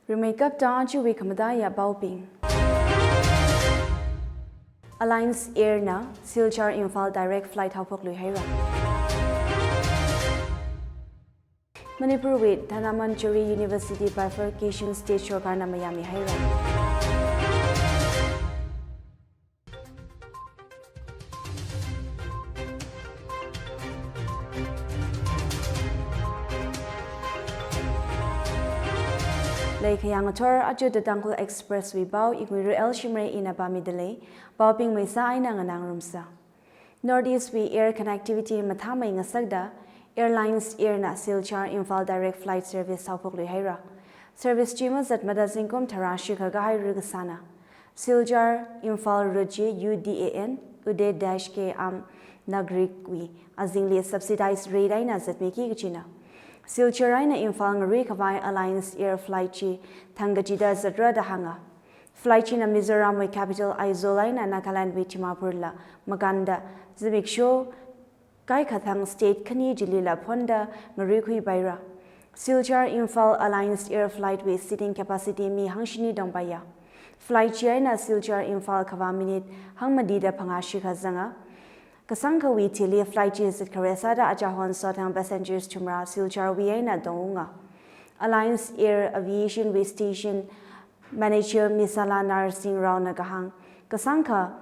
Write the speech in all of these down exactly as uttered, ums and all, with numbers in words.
Rimeikapta ajawui khamataiya paobing. Alliance Air na Silchar Imphal direct flight haophok lui haira. Manipur wui Dhanamanjuri University bifurcation state sorkarna mayāmi haira. Leikhayang athor, aja The Tangkhul Express wui pao, Inguiru L Shimray ina pāmida lei, paobing meisa eina nganāngarumsa. North East wui air connectivity mathāmei ngasakda, Alliance Air na Silchar Imphal direct flight service haophok lui haira. Service chi mazatmada zingkum tharā shikha kahai ru kasāna. Silchar Imphal route chi U D A N, Ude Dash K Am Nagarik wui azingli subsidized rate eina zatmiki kachina. Silchar eina Imphal ngarui khavai Alliance Air flight chi thangkachida zatra da hānga. Flight china Mizoram wui capital Aizawl eina Nagaland wui Dimapur la makānda zimiksho kaikha thang state khani chilila phonda ngaruikhui paira. Silchar Imphal Alliance Air flight wui seating capacity mi hangshini tongpaiya. Flight chi eina Silchar Imphal khavā minute hangmatida phangā shikha zanga. Kasangkhawui thili flight chi zatkhare sāda achahon sothang passengers thumrā Silchar wui eina tongunga. Alliance Air Aviation wui station manager Misala Narsing Rao na kahāng, kasangkha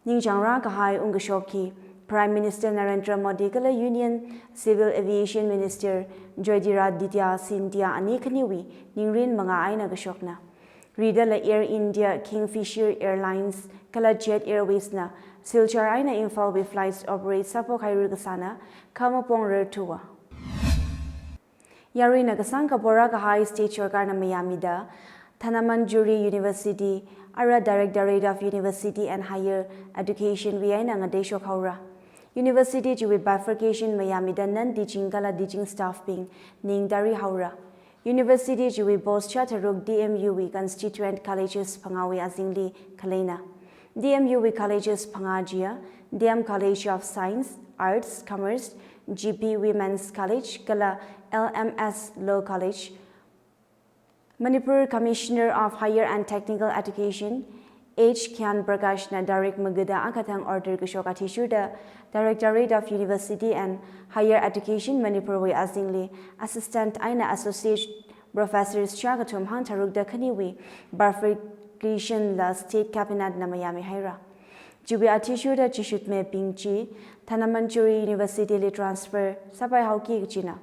ningchāngra kahai ungkashok hi Prime Minister Narendra Modi kala Union Civil Aviation Minister Jyotiraditya Scindia ani khaniwui ningrin mangā eina kashokna. Ridala Air India, Kingfisher Airlines kala Jet Airways na Silchar eina Imphal wui flights operate sāphok hairu kasāna, kha mapong rarthuwa. Yaruina kasangkha pora kahai state sorkarna mayāmida Dhanamanjuri University, ara Directorate of University and Higher Education wui eina ngateishok haora. University chiwui bifurcation mayāmida non-teaching kala teaching staff bing ning tari haora. University chiwui post shātharuk D M U wui constituent colleges phangāwui azingli khaleina. D M U wui colleges phangā chiya, D M College of Science, Arts, Commerce, G P Women's College kala L M S Law College. Manipur Commissioner of Higher and Technical Education H Gyan Prakash na tarik magada akha thang order kashok athishurda Directorate of University and Higher Education Manipur wui azingli Assistant eina Associate Professors shākathum hangtharukda khaniwui bifurcation la State Cabinet na mayāmi haira. Chiwui athishurda chishutmibing chi Dhanamanjuri University li transfer sāpai haoki kachina.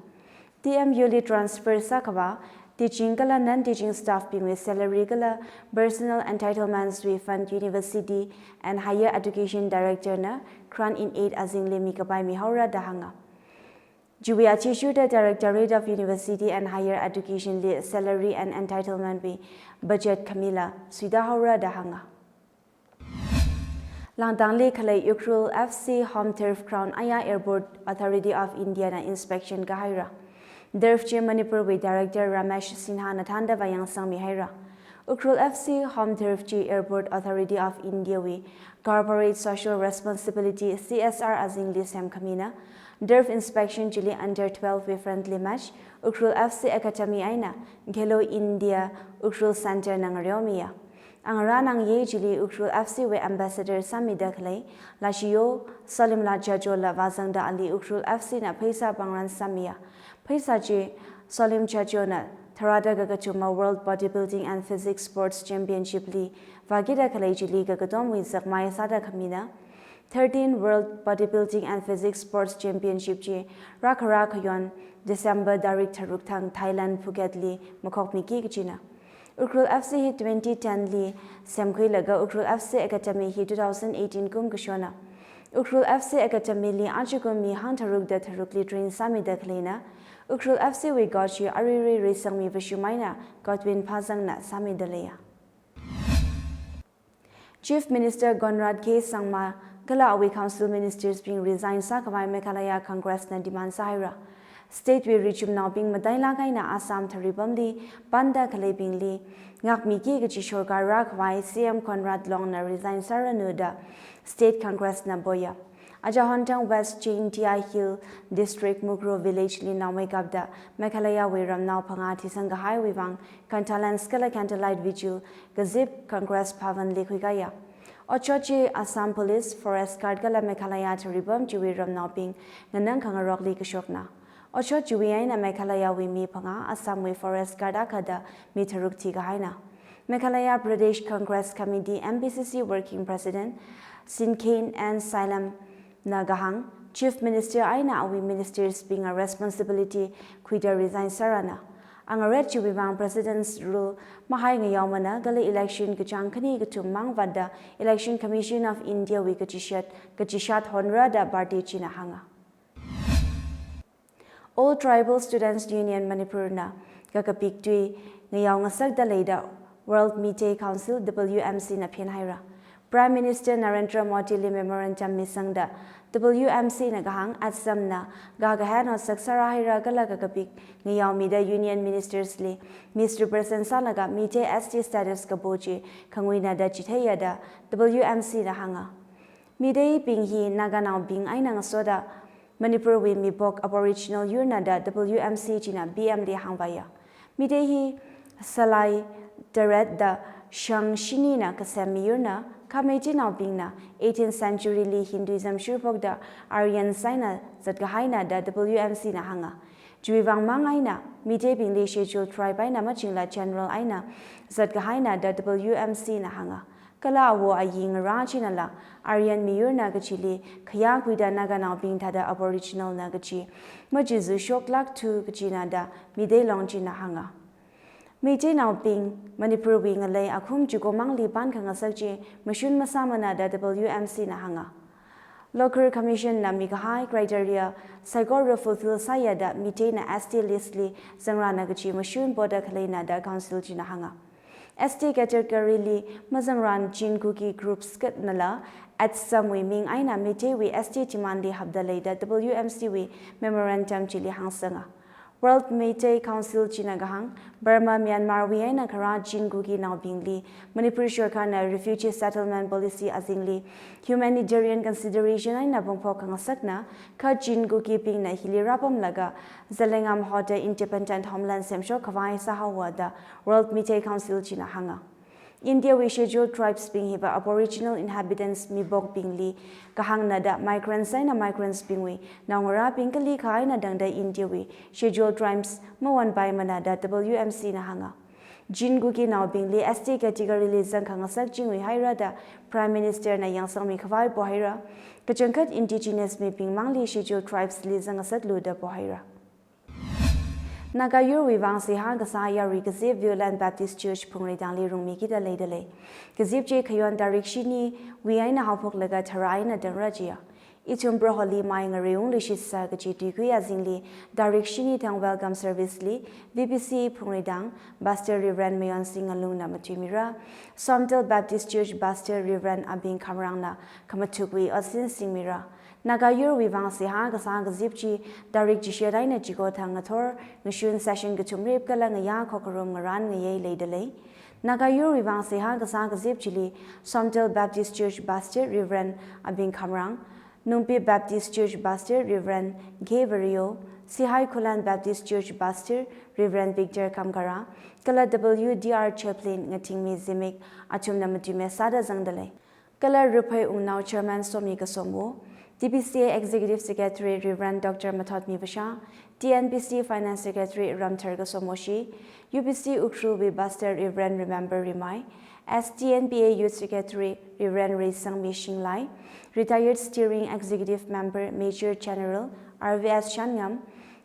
D M U li transfer sākhavā teaching kala non-teaching staff bingwui salary kala personal entitlements wui fund University and Higher Education Director na grant in aid azingli mikapai mihaora da hānga. Chiwui athishurda Directorate of University and Higher Education li salary and entitlement wui budget khamila suida haora da hānga. Langdangli khalei Ukhrul F C home turf ground aya Airport Authority of India na inspection kahaira. Turf chi Manipur wui Director Ramesh Sinha na thānda vāyangsangmi haira. Ukhrul F C home turf chi Airport Authority of India wui Corporate Social Responsibility, C S R azingli semkhamina. Turf inspection chili under twelve wui friendly match Ukhrul F C Academy eina Khelo India Ukhrul Center na ngareomiya. Angarā nang ye chili Ukhrul F C wui ambassador sāmida khalei Lashiyo Solimla Jajo la vāzangda ali Ukhrul F C na pheisā pāngran sāmiya. Pheisā chi Solim Jajo na tharāda kakathuma World Bodybuilding and Physique Sports Championship li vākida khalei chili kakatomwui zakmai sāda khamina. Thirteen World Bodybuilding and Physique Sports Championship chi rākhara khayon December tarik tharuk thang Thailand Phuket li makhokmiki kachina. Ukhrul F C hi twenty ten li semkhuilaga Ukhrul F C Academy hi two thousand eighteen kum kashona. Ukhrul F C Academy li ajakum mi hangtharukda tharukli train sāmida khaleina. Ukhrul F C wui coach hi aruirui Reisangmi Vashum eina Godwin Phazang na sāmida leiya. Chief Minister Conrad K Sangma kala awui Council Ministers bing resign sākhavai Meghalaya Congress na demand sāhaira. State wui richumnaobing matailāk eina Assam tharipamli panda khaleibingli ngākmiki kachi sorkar rākhavai C M Conrad Long na resign sāranu da State Congress na poya. Aja Hontong West Jaintia Hill District Mukroh Village li naomei kapda Meghalaya wui ramnao phangā thisang kahaiwui vang condolence kala candlelight vigil kazip Congress Bhavan li khuikaya. Otshot chi Assam Police, Forest Guard kala Meghalaya tharibam chiwui ramnaobing nganang khangarokli kashokna. Otshot chiwui eina Meghalaya wui mi phangā, Assam wui Forest Guard akha da mi tharuk thikahaina. Meghalaya Pradesh Congress Committee, M P C C Working President Sinkein N Sailam na kahāng, Chief Minister eina awui ministers bingna responsibility khuida resign sārana. Angaret chiwui vang President's Rule mahai ngayaomana kala election kachāng khani kathum mang vātda Election Commission of India wui kachishat, kachishat honra da party china hānga. All Tribal Students Union Manipur na kakapik tui ngayao ngasakda leida World Meitei Council, W M C na phenhaira. Prime Minister Narendra Modi li memorandum misangda W M C na kahāng Assam na ga kahai no saksara haira kala kakapik ngayaomida Union Ministers li misrepresent sālaga Meitei S T status kapo chi khanguina da chitheiya da W M C na hānga. Meiteibing hi Naganaobing eina ngasoda Manipur wui mibok Aboriginal yurna da W M C china B M li hāngvāya. Meitei hi salai taret da shang shinina kasem miyurna, kha Meiteinaobingna eighteenth century li Hinduism shurphokda Aryan eina zatkahaina da W M C na hānga. Chiwui vang mang eina Meiteibingli Scheduled Tribe eina machingla general eina zatkahaina da W M C na hānga. Kala awo ayi ngarā chinala Aryan miyurna kachili khayākhuida Naganaobing thāda Aboriginal na kachi machizu shoklākthu kachina da Meitei Long china hānga. Meiteinaobing Manipur wui ngalei akhum chiko mangli pan khangasak chi mashun masāmana da W M C na hānga. Local Commission na mikahai criteria saikora fulfill sāya da Meiteina S T list li zangrana kachi mashun poda khaleina da Council china hānga. S T category li mazangran Chin Kuki groups katnala Assam wui ming eina Meitei wui S T demand li hapda leida W M C wui memorandum chili hāngsanga. World Meitei Council china kahāng, Burma, Myanmar wui eina kharā Chin Kuki naobingli Manipur sorkarna refugee settlement policy azingli humanitarian consideration eina pongphok khangasakna, kha Chin Kukibingna hili rāpamlaga Zalengam hoda independent homeland semshok khavai sāhaowa da World Meitei Council china hānga. India wui Scheduled Tribes bing hiva Aboriginal inhabitants mibokbingli kahāngna da migrants eina migrants bingwui naongarābing kalikha eina tangda India wui Scheduled Tribes mawonpaimana da W M C na hānga. Chin Kuki naobingli S T category li zangkhangasak chingwui haira da Prime Minister na yangsangmi khavai pohaira. Kachangkhat indigenous mibing mangli Scheduled Tribes li zangngasaklu da pohaira. Naga yurwui vang seihā kasā yarui kazip Viewland Baptist Church Phungreitang li rungmikida leida lei. Kazip chi khayon tarik shini wui eina haophoklaga tharā eina tangra jiya. Ithum Proholi mai ngareung lushitsa kachi tuikui azingli tarik shini thang welcome service li V B C Phungreitang Pastor Reverend Mayonsing Ngalungna matuimira. Somdal Baptist Church Pastor Reverend Abing Khamrangna khamathukwui otsin singmira. Naga yurwui vang seihā kasā kazip chi tarik chishat eina chiko thang ngathor ngashun session kathumrip kala ngayā khokharum ngarān ngayei leida lei. Naga yurwui vang seihā kasā kazip chili Somdal Baptist Church Pastor Reverend Abing Khamrang, Nungpi Baptist Church Pastor Reverend K Vario, Sihai Khullen Baptist Church Pastor Reverend Victor Kamkara, kala W D R Chaplain Ngathingmi Zimik athumna matuime sāda zangda lei. Kala Ruphei Wungnao Chairman Somi Kasomwo, T B C A Executive Secretary Reverend Doctor Mathotmi Vasha, T N B C Finance Secretary Ramthar Kasomwoshi, U B C Ukhrul wui Pastor Reverend Remember Rimai, S T N B A Youth Secretary Reverend Reisangmi Shinglai, Retired Steering Executive Member Major General R V S Shanngam,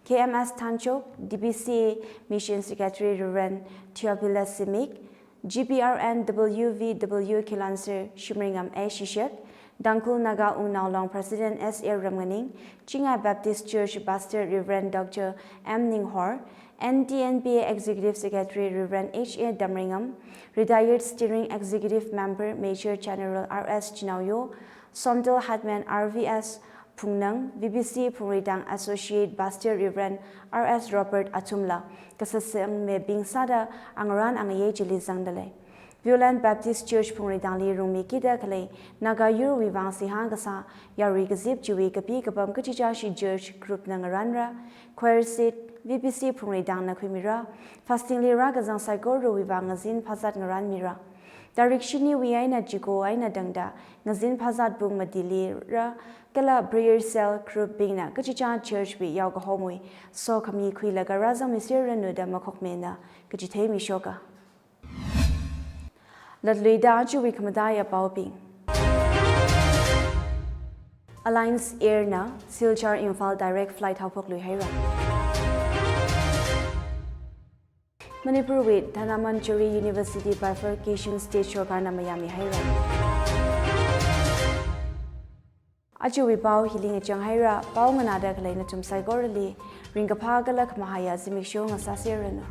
K M S Thanchok, D B C A Mission Secretary Reverend Theophilus Zimik, G B R N W V W Kilonser Shimringam A Shishak, Tangkhul Naga Wungnao Long President S A Ramnganing, Chingai Baptist Church Pastor Reverend Doctor M Ninghor, N T N B A Executive Secretary Reverend H A Damringam, Retired Steering Executive Member Major General R S Chinaoyo, Somdal Headman R V S Phungnang, V B C Phungreitang Associate Pastor Reverend R S Robert athumla kasāsangmibing sāda angarān angayei chili zangda lei. Viewland Baptist Church Phungreitangli rungmikida khalei Naga yurwui vang seihā kasā yarui kazip chiwui kapi kapam kachichāshi church group na ngaranra, choir seat V B C Phungreitangna khuimira, fasting li rākazang saikorawui vang ngazin phazat ngaranmira. Tarik shiniwui eina chiko eina tangda ngazin phazat pung matilira, kala prayer cell group bingna kachichā church wui yaokahomwui sokhami khuilaga rāzangmi serranu da makhokmena kachitheimi shoka. Latluida ajawui khamataiya paobing. Alliance Air na Silchar Imphal direct flight haophok luihaira. Manipur wui Dhanamanjuri University bifurcation stage sorkarna mayāmihaira. Ajawui pao hili ngachang haira, pao nganāda khalei nathum saikorali ringkaphā kala khamahaiya zimiksho ngasā serranu.